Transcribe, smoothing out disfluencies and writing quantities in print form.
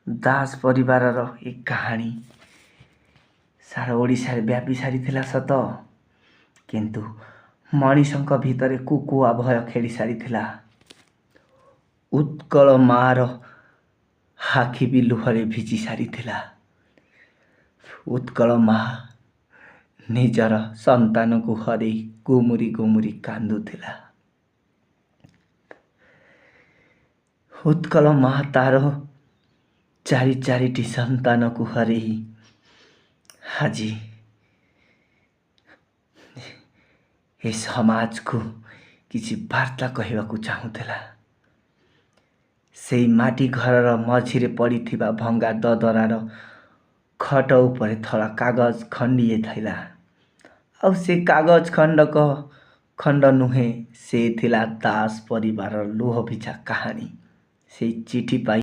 ଦାସ ପରିବାରର ଏ କାହାଣୀ ସାରା ଓଡ଼ିଶାରେ ବ୍ୟାପି ସାରିଥିଲା ସତ, କିନ୍ତୁ ମଣିଷଙ୍କ ଭିତରେ କୁକୁଆ ଭୟ ଖେଳି ସାରିଥିଲା। ଉତ୍କଳ ମାଆର ଆଖି ବି ଲୁହରେ ଭିଜି ସାରିଥିଲା। ଉତ୍କଳ ମା ନିଜର ସନ୍ତାନକୁ ହରେଇ ଗୁମୁରି ଗୁମୁରି କାନ୍ଦୁଥିଲା। ଉତ୍କଳ ମା ତାର ଚାରି ଚାରିଟି ସନ୍ତାନକୁ ହରେଇ ଆଜି ଏ ସମାଜକୁ କିଛି ବାର୍ତ୍ତା କହିବାକୁ ଚାହୁଁଥିଲା। ସେଇ ମାଟି ଘରର ମଝିରେ ପଡ଼ିଥିବା ଭଙ୍ଗା ଦଦରାର ଖଟ ଉପରେ ଧଳା କାଗଜ ଖଣ୍ଡିଏ ଥିଲା। ଆଉ ସେ କାଗଜ ଖଣ୍ଡକ ଖଣ୍ଡ ନୁହେଁ, ସେ ଥିଲା ଦାସ ପରିବାରର ଲୁହଭିଜା କାହାଣୀ। ସେଇ ଚିଠି ପାଇ